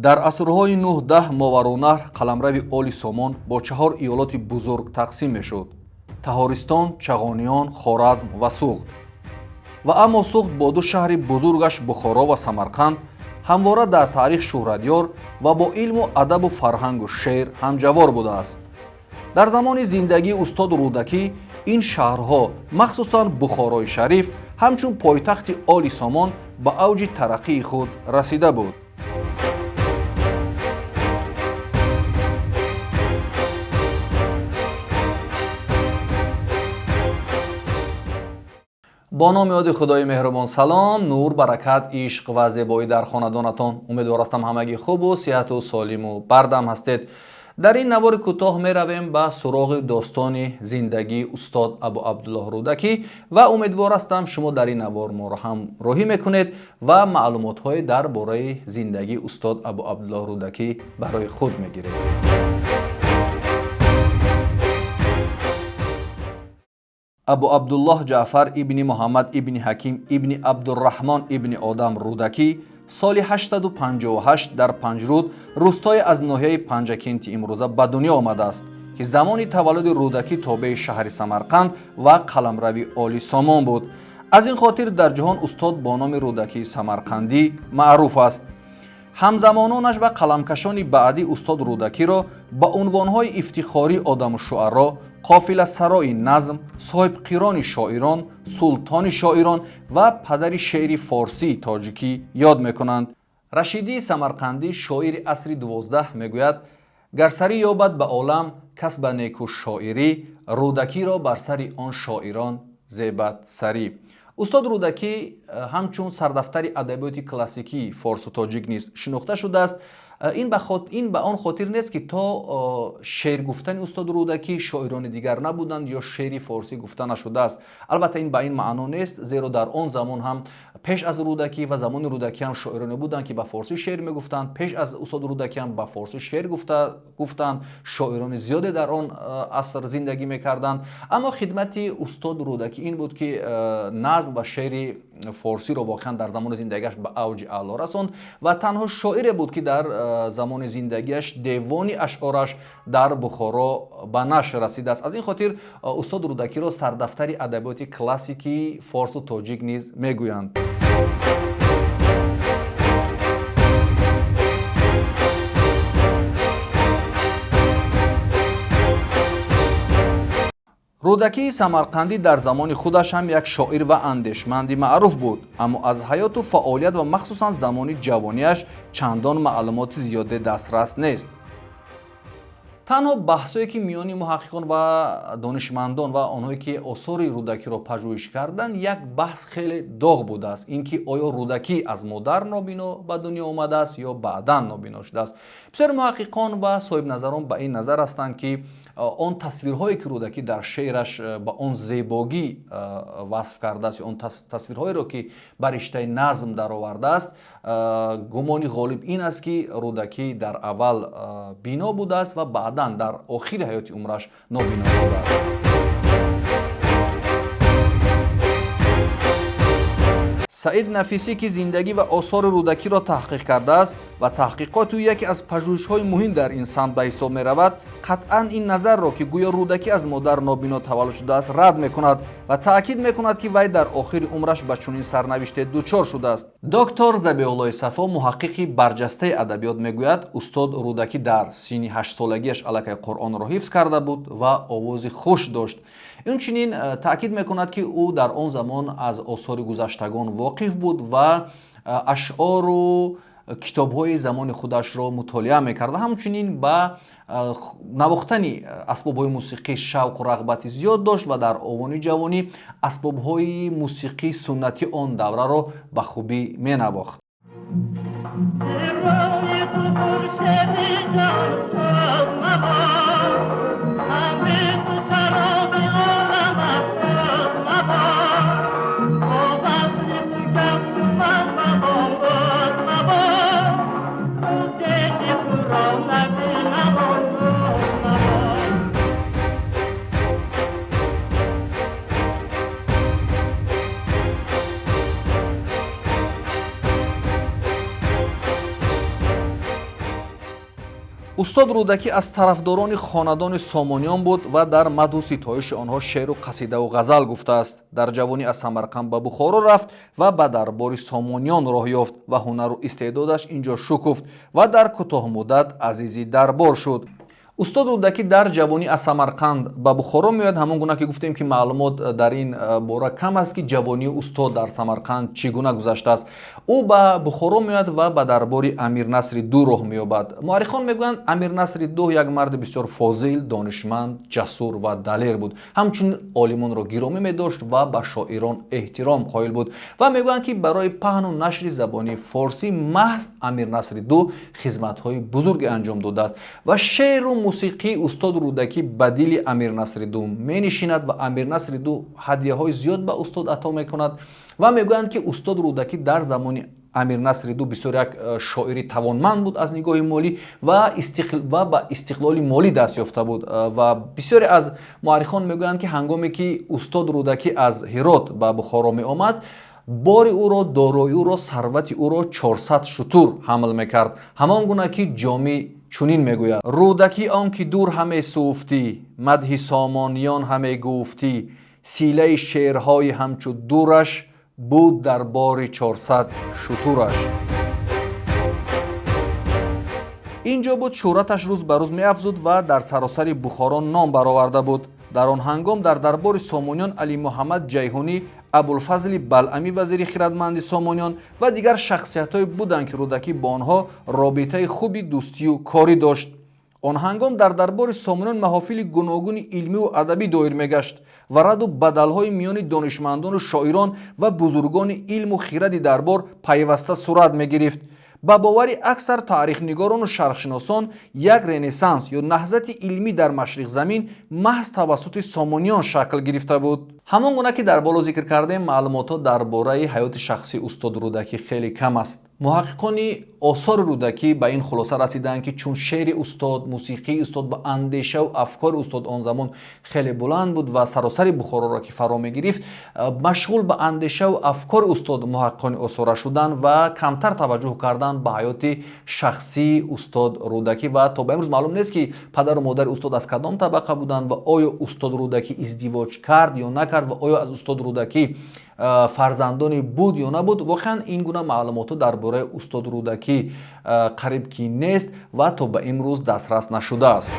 Дар асрҳои 9-10 Мовароуннаҳр қаламрави Оли Сомон бо чаҳор иёлоти бузург тақсим мешуд: Таҳористон, Чағониён, Хоразм ва Суғд. Ва аммо Суғд бо ду шаҳри бузургаш Бухоро ва Самарқанд ҳамвора дар таърих шӯҳратёр ва бо илму адабу фарҳангу шеър ҳамҷавор будааст. Дар замони зиндагии устод Рӯдакӣ ин шаҳрҳо, махсусан Бухорои шариф, ҳамчун пойтахти Оли Сомон ба авҷи тараққии худ расида буд. Бо номи ёди Худои меҳрубон, салом, нур, баракат, ишқ ва зебоӣ дар хонадонатон. Умедвор ҳастам, ҳамагӣ хубу сиҳату солиму бардам ҳастед. Дар ин навори кӯтоҳ меравем ба суроғи достони зиндагии устод Абу Абдуллоҳ Рӯдакӣ ва умедвор ҳастам, шумо дар ин навор моро ҳамроҳӣ мекунед ва маълумотҳое дар бораи зиндагии устод Абу Абдуллоҳ Рӯдакӣ барои худ мегиред. Абу Абдуллоҳ Ҷаъфар ибни Муҳаммад ибни Ҳаким ибни Абдурраҳмон ибни Одам Рӯдакӣ соли 858 дар Панҷруд, рӯстое аз ноҳияи Панҷакенти имрӯза, ба дунё омадааст, ки замони таваллуди Рӯдакӣ тобеи шаҳри Самарқанд ва қаламрави Оли Сомон буд. Аз ин хотир дар ҷаҳон устод бо номи Рӯдакии Самарқандӣ маъруф аст. Ҳамзамононаш ва қаламкашони баъдӣ устод Рӯдакиро ба унвонҳои ифтихории Одамушшуаро, Қофиласарои назм, Соҳибқирони шоирон, Султони шоирон ва падари шеъри форсии тоҷикӣ ёд мекунанд. Рашидии Самарқандӣ, шоири асри 12, мегӯяд: «Гар сарӣ ёбад ба олам кас ба неку шоирӣ, Рӯдакиро бар сари он шоирон зебад сарӣ». Устод Рӯдакӣ ҳамчун сардафтари адабиёти классикии форсу тоҷик низ шинохта шудааст. Ин ба он хотир нест, ки то шеър гуфтани устод Рӯдакӣ шоирони дигар набуданд ё шеъри форсӣ гуфта нашудааст. Албатта, ин ба ин маъно нест, зеро дар он замон ҳам, пеш аз Рӯдакӣ ва замони Рӯдакӣ ҳам шоироне буданд, ки ба форсӣ шеър мегуфтанд. Пеш аз устод Рӯдакӣ ҳам ба форсӣ шеър гуфтанд, шоирони зиёде дар он аср зиндагӣ мекарданд. Аммо хидмати устод Рӯдакӣ ин буд, ки назм ва шеъри форсиро воқеан дар замони зиндагиаш ба авҷи аъло расонд ва танҳо шоире буд, ки дар замони зиндагиаш девони ашъораш дар Бухоро ба нашр расидааст. Аз ин хотир устод Рӯдакиро сардафтари адабиёти классикии форсу тоҷик низ мегӯянд. Рӯдакии Самарқандӣ дар замони худаш ҳам як шоир ва андешманди маъруф буд, аммо аз ҳаёту фаъолият ва махсусан замони ҷавониаш чандон маълумоти зиёде дастрас нест. Танҳо баҳсое, ки миёни муҳаққиқон ва донишмандон ва онҳое, ки осори Рӯдакиро пажӯҳиш карданд, як баҳс хеле доғ будааст: ин ки оё Рӯдакӣ аз модар нобино ба дунё омадааст ё баъдан нобино шудааст. Бисёри муҳаққиқон ва соҳибназарон ба ин назар ҳастанд, ки он тасвирҳое, ки Рӯдакӣ дар шеъраш ба он зебогӣ васф кардааст ё он тасвирҳоеро, ки ба риштаи назм даровардааст, гумони ғолиб ин аст, ки Рӯдакӣ дар аввал бино будааст ва баъдан дар охири ҳаёти умраш нобино шудааст. Саид Нафисӣ, ки зиндагӣ ва осори Рӯдакиро таҳқиқ кардааст ва таҳқиқоти ӯ яке аз пажӯҳишҳои муҳим дар ин самт ба ҳисоб меравад, қатъан ин назарро, ки гӯё Рӯдакӣ аз модар нобино таваллуд шудааст, рад мекунад ва таъкид мекунад, ки вай дар охири умраш ба чунин сарнавиште дучор шудааст. Доктор Забиҳуллои Сафо, муҳаққиқи барҷастаи адабиёт, мегӯяд: устод Рӯдакӣ дар синни 8-солагиаш аллакай Қуръонро ҳифз карда буд ва овози хуш дошт. Инчунин таъкид мекунад, ки ӯ дар он замон аз осори гузаштагон воқиф буд ва ашъору китобҳои замони худашро мутолиа мекард ва ҳамчунин ба навохтани асбобҳои мусиқӣ шавқу рағбати зиёд дошт ва дар овони ҷавонӣ асбобҳои мусиқии суннати он давраро ба хубӣ менавохт. Устод Рӯдакӣ аз тарафдорони хонадони Сомониён буд ва дар мадҳу ситоиши онҳо шеъру қасидаву ғазал гуфтааст. Дар ҷавонӣ аз Самарқанд ба Бухоро рафт ва ба дарбори Сомониён роҳ ёфт ва ҳунару истеъдодаш ин ҷо шукуфт ва дар кӯтоҳмуддат азизи дарбор шуд. Устод Рӯдакӣ дар ҷавонӣ аз Самарқанд ба Бухоро меояд. Ҳамон гуна ки гуфтем, ки маълумот дар ин бора кам аст, ки ҷавонии устод дар Самарқанд чӣ гуна гузаштааст. Ӯ ба Бухоро меояд ва ба дарбори Амир Насри Ду роҳ меёбад. Муаррихон мегӯянд, Амир Насри Ду як марди бисёр фозил, донишманд, ҷасур ва далер буд. Ҳамчунин олимонро гиромӣ медошт ва ба шоирон эҳтиром қоил буд ва мегӯянд, ки барои паҳну нашри забони форсӣ маҳз Амир Насри Ду хизматҳои бузурге анҷом додааст ва шеъру мусиқии устод Рӯдакӣ ба дили Амир Насри Ду менишинад ва Амир Насри Ду ҳадияҳои зиёд ба устод ато мекунад. Ва мегӯянд, ки устод Рӯдакӣ дар замони Амир Насри Ду бисёр як шоири тавонманд буд аз нигоҳи молӣ ва ба истиқлоли молӣ даст ёфта буд. Ва бисёре аз муаррихон мегӯянд, ки ҳангоме ки устод Рӯдакӣ аз Ҳирот ба Бухоро меомад, бори ӯро, дорои ӯро, сарвати ӯро 400 шутур ҳамл мекард. Ҳамон гуна ки Ҷомӣ чунин мегӯяд: Рӯдакӣ он ки дур ҳаме сӯфтӣ, мадҳи Сомониён ҳаме гуфтӣ, силаи шеърҳои ҳамчу дураш буд дар бори 400 шутураш. Ин ҷо буд шӯҳраташ рӯз ба рӯз меафзуд ва дар саросари Бухоро ном бароварда буд. Дар он ҳангом дар дарбори Сомониён Алимуҳаммад Ҷайҳунӣ, Абулфазли Балъамӣ, вазири хирадманди Сомониён ва дигар шахсиятҳое буданд, ки Рӯдакӣ бо онҳо робитаи хуби дӯстию корӣ дошт. Он ҳангом дар дарбори Сомониён маҳофили гуногуни илмиву адабӣ доир мегашт ва раду бадалҳои миёни донишмандону шоирон ва бузургони илму хиради дарбор пайваста сурат мегирифт. Ба бовари аксар таърихнигорону шарқшиносон, як ренессанс ё наҳзати илмӣ дар Машриқзамин маҳз тавассути Сомониён шакл гирифта буд. Ҳамон гуна ки дар боло зикр кардем, маълумотҳо дар бораи ҳаёти шахсии устод Рӯдакӣ хеле кам аст. Муҳаққиқони осори Рӯдакӣ ба ин хулоса расиданд, ки чун шеъри устод, мусиқии устод ва андешаву афкори устод он замон хеле баланд буд ва саросари Бухороро ки фаро мегирифт, машғул ба андешаву афкори устод муҳаққиқони осора шуданд ва камтар таваҷҷӯҳ карданд ба ҳаёти шахсии устод Рӯдакӣ. Ва то ба имрӯз маълум нест, ки падару модари устод аз кадом табақа буданд ва оё устод Рӯдакӣ издивоҷ кард ё накард ва оё аз устод Рӯдакӣ фарзандоне буд ё набуд. Воқеан, ин гуна маълумотҳо дар бораи устод Рӯдакӣ қариб ки нест ва то ба имрӯз дастрас нашудааст.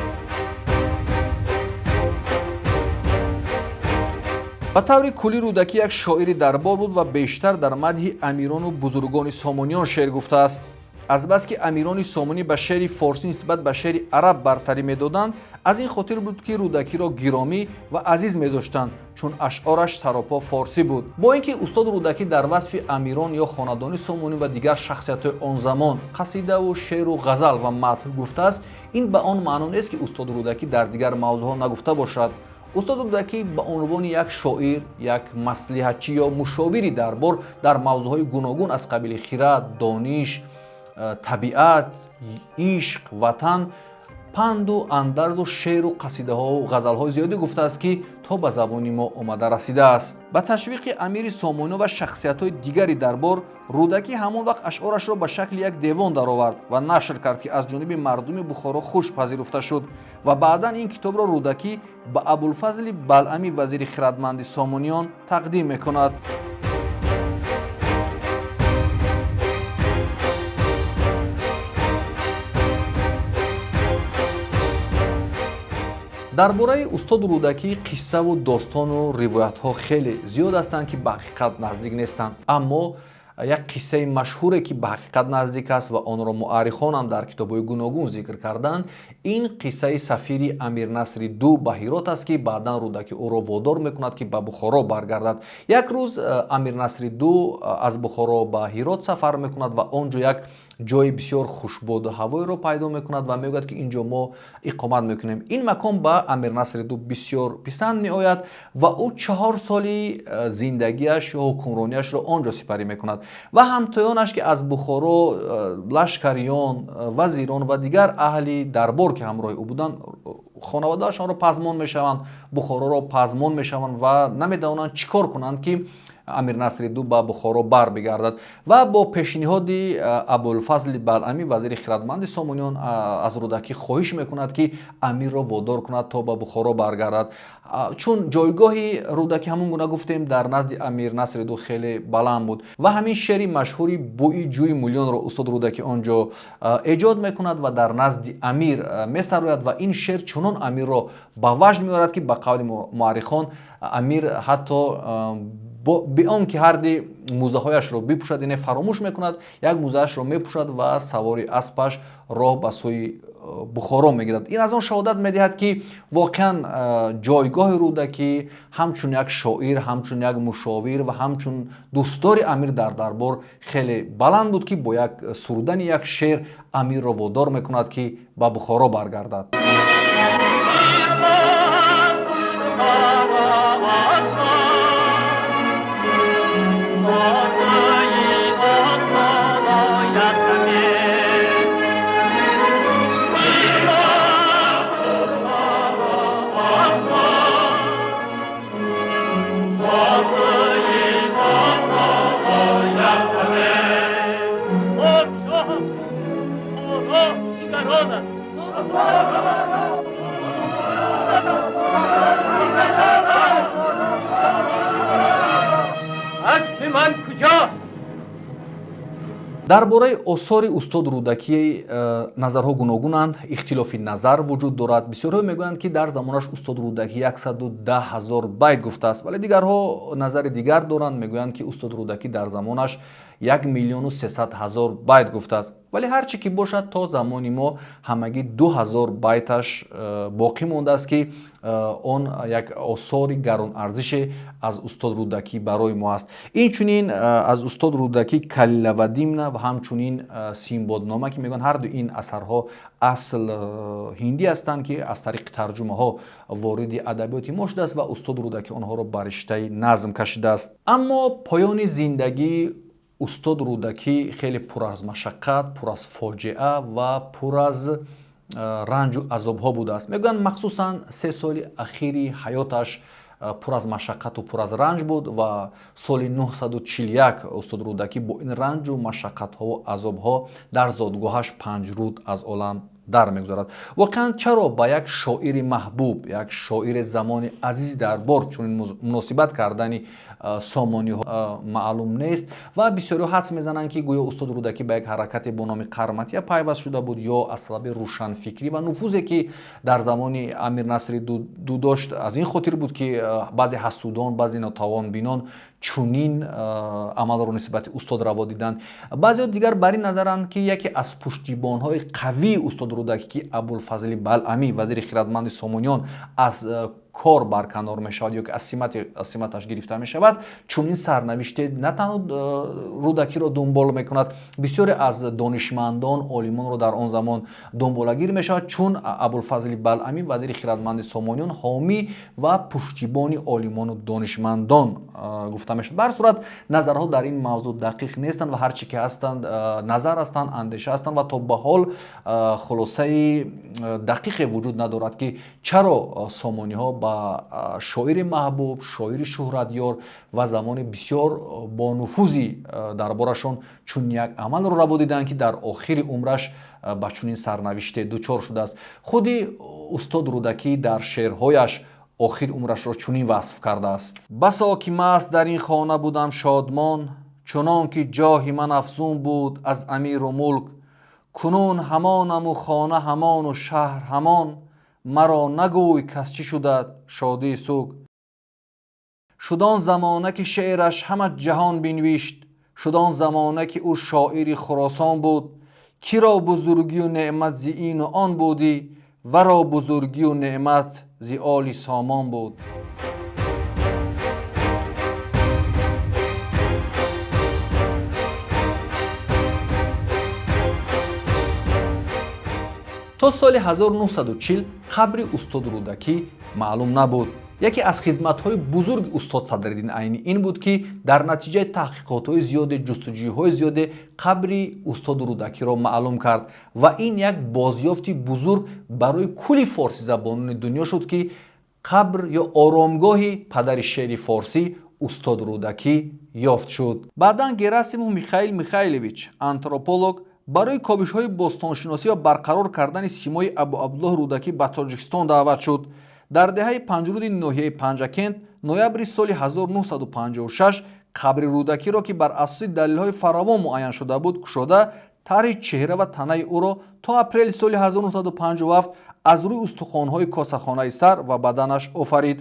Ба таври куллӣ, Рӯдакӣ як шоири дарбор буд ва бештар дар мадҳи амирону бузургони Сомониён шеър гуфтааст. Азбаски амирони сомонӣ ба шеъри форсӣ нисбат ба шеъри араб бартарӣ медоданд, аз ин хотир буд, ки Рӯдакиро гиромӣ ва азиз медоштанд, чун ашъораш саропо форсӣ буд. Бо ин ки устод Рӯдакӣ дар васфи амирон ё хонадони сомонӣ ва дигар шахсиятҳои он замон қасидаву шеъру ғазал ва мадҳ гуфтааст, ин ба он маъно нест, ки устод Рӯдакӣ дар дигар мавзӯъҳо нагуфта бошад. Устод Рӯдакӣ ба унвони як шоир, як маслиҳатчӣ ё мушовири дарбор дар мавзӯъҳои гуногун аз қабили хирад, дониш, табиат, ишқ, ватан панду андарзу шеъру қасидаҳову ғазалҳои зиёдӣ гуфтааст, ки то ба забони мо омада расидааст. Ба ташвиқи амири Сомониён ва шахсиятҳои дигари дарбор, Рӯдакӣ ҳамон вақт ашъорашро ба шакли як девон даровард ва нашр кард, ки аз ҷониби мардуми Бухоро хуш пазируфта шуд. Ва баъдан ин китобро Рӯдакӣ ба Абулфазли Балъамӣ, вазири хирадманди Сомониён, тақдим мекунад. Дар бораи устод Рӯдакӣ қиссаву достону ривоятҳо хеле зиёд ҳастанд, ки ба ҳақиқат наздик нестанд. Аммо як қиссаи машҳуре, ки ба ҳақиқат наздик аст ва онро муаррихонам дар китобҳои гуногун зикр карданд, ин қиссаи сафири Амирнасри Ду ба Ҳирот аст, ки баъдан Рӯдакӣ ӯро водор мекунад, ки ба Бухоро баргардад. Як рӯз Амирнасри Ду аз Бухоро ба Ҳирот сафар мекунад ва он ҷо як ҷои бисёр хушбоду ҳавоеро пайдо мекунад ва мегӯяд, ки ин ҷо мо иқомат мекунем. Ин макон ба Амирнасри Ду бисёр писанд меояд ва ӯ 4 соли зиндагиаш ё ҳукмронияшро он ҷо сипарӣ мекунад. Ва ҳамтоёнаш, ки аз Бухоро лашкариён, вазирон ва дигар аҳли дарбор, ки ҳамроҳи ӯ буданд, хонаводаашонро пазмон мешаванд, Бухороро пазмон мешаванд ва намедонанд чӣ кор кунанд, ки Амир Насри Ду ба Бухоро барбигардад ва бо пешниҳоди Абулфазли Балъамӣ, вазири хирадманди Сомониён, аз Рӯдакӣ хоҳиш мекунад, ки амирро водор кунад то ба Бухоро баргардад. Чун ҷойгоҳи Рӯдакӣ, ҳамон гуна гуфтем, дар назди Амир Насри Ду хеле баланд буд ва ҳамин шеъри машҳури «Бӯи ҷӯи Мулёнро» устод Рӯдакӣ он ҷо эҷод мекунад ва дар назди амир месарояд ва ин шеър чунон амирро ба ваҷд меорад, ки ба қавли муаррихон, амир ҳатто бе он ки ҳарди мӯзаҳояшро бипӯшад, яъне фаромӯш мекунад, як мӯзаашро мепӯшад ва савори аспаш роҳ ба сӯи Бухоро мегирад. Ин аз он шаҳодат медиҳад, ки воқеан ҷойгоҳи Рӯдакӣ ҳамчун як шоир, ҳамчун як мушовир ва ҳамчун дӯстдори амир дар дарбор хеле баланд буд, ки бо як сурудани як шеър амирро водор мекунад, ки ба Бухоро баргардад. Дар бораи осори устод Рӯдакӣ назарҳо гуногунанд, ихтилофи назар вуҷуд дорад. Бисёрҳо мегӯянд, ки дар замонаш устод Рӯдакӣ 110 000 байт гуфтааст, вале дигарҳо назари дигар доранд, мегӯянд, ки устод Рӯдакӣ дар замонаш 1 300 000 байт гуфтааст. Вале ҳар чӣ ки бошад, то замони мо ҳамагӣ 2000 байташ боқӣ мондааст, ки он як осори гаронарзише аз устод Рӯдакӣ барои мо аст. Инчунин аз устод Рӯдакӣ Калила ва Димна ва ҳамчунин Синбоднома, ки мегӯянд, ҳарду ин асарҳо асл ҳиндӣ ҳастанд, ки аз тариқи тарҷумаҳо вориди адабиёти мо шудааст ва устод Рӯдакӣ онҳоро ба риштаи назм кашидааст. Аммо поёни зиндагии устод Рӯдакӣ хеле пур аз машаққат, пур аз фоҷиа ва пур аз ранҷу азобҳо будааст. Мегӯянд, махсусан 3 соли ахири ҳаёташ пур аз машаққату пур аз ранҷ буд ва соли 941 устод Рӯдакӣ бо ин ранҷу машаққатҳову азобҳо дар зодгоҳаш Панҷруд аз олам дар мегузарад. Воқеан, чаро ба як шоири маҳбуб, як шоири замони азизи дарбор чунин муносибат кардани сомониҳо маълум нест ва бисёриҳо ҳадс мезананд, ки гӯё устод Рӯдакӣ ба як ҳаракате бо номи Қарматия пайваст шуда буд ё аз сабаби рӯшанфикрӣ ва нуфузе, ки дар замони Амир Насри Ду дошт, аз ин хотир буд, ки баъзе ҳасудон, баъзе нотавонбинон чунин амалро нисбати устод раво диданд. Баъзеҳо дигар бар ин назаранд, ки яке аз пуштибонҳои қавии устод Рӯдакӣ, ки Абулфазли Балъамӣ, вазири хирадманди Сомониён, аз кор барканор мешавад ё ки аз симаташ гирифта мешавад. Чунин сарнавиште на танҳо Рӯдакиро дунбол мекунад, бисёре аз донишмандон, олимонро дар он замон дунболагир мешавад, чун Абулфазли Балъамӣ, вазири хирадманди Сомониён, ҳомӣ ва пуштибони олимону донишмандон гуфта мешавад. Ба ҳар сурат, назарҳо дар ин мавзӯъ дақиқ нестанд ва ҳар чӣ ки ҳастанд, назар ҳастанд, андеша ҳастанд ва то ба ҳол хулосаи дақиқе вуҷуд надорад, ки чаро сомониҳо ба шоири маҳбуб, шоири шӯҳратёр ва замони бисёр бонуфузи дарборашон чунин як амалро раво диданд, ки дар охири умраш ба чунин сарнавиште дучор шудааст. Худи устод Рӯдакӣ дар шеърҳояш охири умрашро чунин васф кардааст: «Басо ки маст дар ин хона будам шодмон, чунон ки ҷоҳи ман афзун буд аз амиру мулк. Кунун ҳамонаму хона ҳамону шаҳр ҳамон, маро нагӯй, кас чӣ шудад шодии суг. Шуд он замона, ки шеъраш ҳама ҷаҳон бинвишт, шуд он замона, ки ӯ шоири Хуросон буд. Киро бузургию неъмат зи ину он будӣ, варо бузургию неъмат зи оли Сомон буд». То соли 1940 қабри устод Рӯдакӣ маълум набуд. Яке аз хидматҳои бузурги устод Садриддин Айнӣ ин буд, ки дар натиҷаи таҳқиқотҳои зиёде, ҷустуҷӯйҳои зиёде қабри устод Рӯдакиро маълум кард ва ин як бозёфти бузург барои кулли форсизабонони дунё шуд, ки қабр ё оромгоҳи падари шеъри форсӣ, устод Рӯдакӣ ёфт шуд. Баъдан Герасимов Михаил Михайлович, антрополог, барои ковишҳои бостоншиносӣ ва барқарор кардани симои Абу Абдуллоҳ Рӯдакӣ ба Тоҷикистон даъват шуд. Дар деҳаи Панҷруди ноҳияи Панҷакент ноябри соли 1956 қабри Рӯдакиро, ки бар асоси далелҳои фаровон муайян шуда буд, кушода, тарҳи чеҳра ва танаи ӯро то апрели соли 1957 аз рӯи устухонҳои косахонаи сар ва баданаш офарид.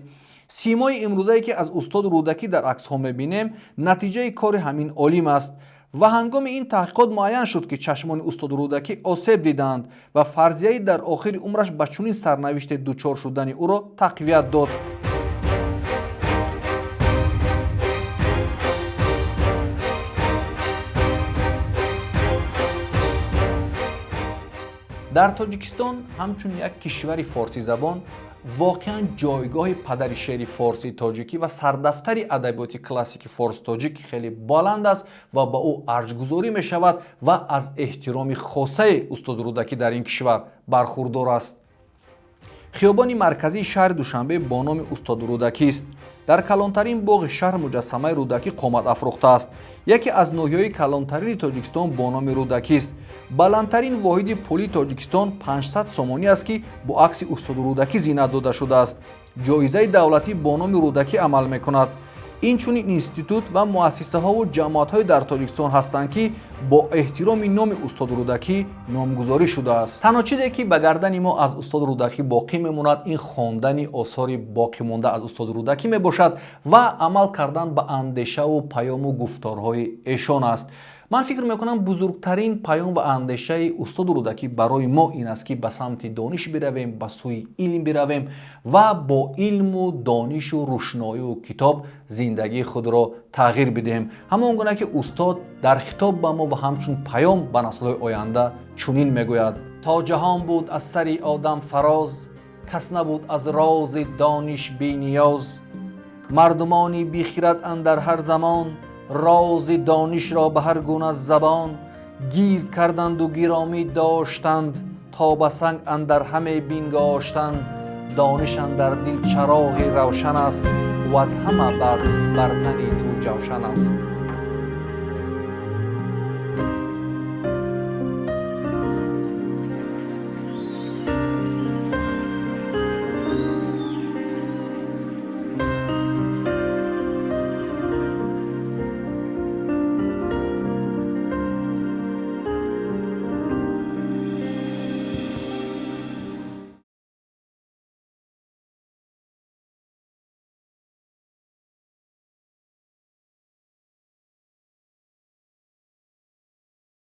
Симои имрӯзае, ки аз устод Рӯдакӣ дар аксҳо мебинем, натиҷаи кори ҳамин олим аст. Ва ҳангоми ин таҳқиқот муайян шуд, ки чашмони устод Рӯдакӣ осеб дидаанд ва фарзияи дар охири умраш ба чунин сарнавиште дучор шудани ӯро тақвият дод. Дар Тоҷикистон ҳамчун як кишвари форсизабон воқеан ҷойгоҳи падари шеъри форсии тоҷикӣ ва сардафтари адабиёти классики форс-тоҷик хеле баланд аст ва ба ӯ арҷгузорӣ мешавад ва аз эҳтироми хосаи устод Рӯдакӣ дар ин кишвар бархурдор аст. Хиёбони марказии шаҳри Душанбе бо номи устод Рӯдакист. Дар калонтарин боғи шаҳр муҷассамаи Рӯдакӣ қомат афрӯхтааст. Яке аз ноҳияҳои калонтарини Тоҷикистон бо номи Рӯдакист. Баландтарин воҳиди пулии Тоҷикистон 500 сомонӣ аст, ки бо акси устод Рӯдакӣ зинат дода шудааст. Ҷоизаи давлатӣ бо номи Рӯдакӣ амал мекунад. Инчунин институт ва муассисаҳову ҷамоатҳое дар Тоҷикистон ҳастанд, ки бо эҳтироми номи устод Рӯдакӣ номгузорӣ шудааст. Танҳо чизе, ки ба гардани мо аз устод Рӯдакӣ боқӣ мемонад, ин хондани осори боқимонда аз устод Рӯдакӣ мебошад ва амал кардан ба андешаву паёму гуфторҳои эшон аст. Ман фикр мекунам, бузургтарин паём ва андешаи устод Рӯдакӣ барои мо ин аст, ки ба самти дониш биравем, ба сӯи илм биравем ва бо илму донишу рӯшноию китоб зиндагии худро тағйир бидиҳем. Ҳамон гуна ки устод дар хитоб ба мо ва ҳамчун паём ба наслҳои оянда чунин мегӯяд: то ҷаҳон буд аз сари одам фароз, кас набуд аз рози дониш бениёз. Мардумони бихирад андар ҳар замон рози донишро ба ҳар гуна забон гирд карданду гиромӣ доштанд, то ба санг андар ҳаме бингоштанд. Дониш андар дил чароғи равшан аст, ваз ҳама бад бар тани ту ҷавшан аст.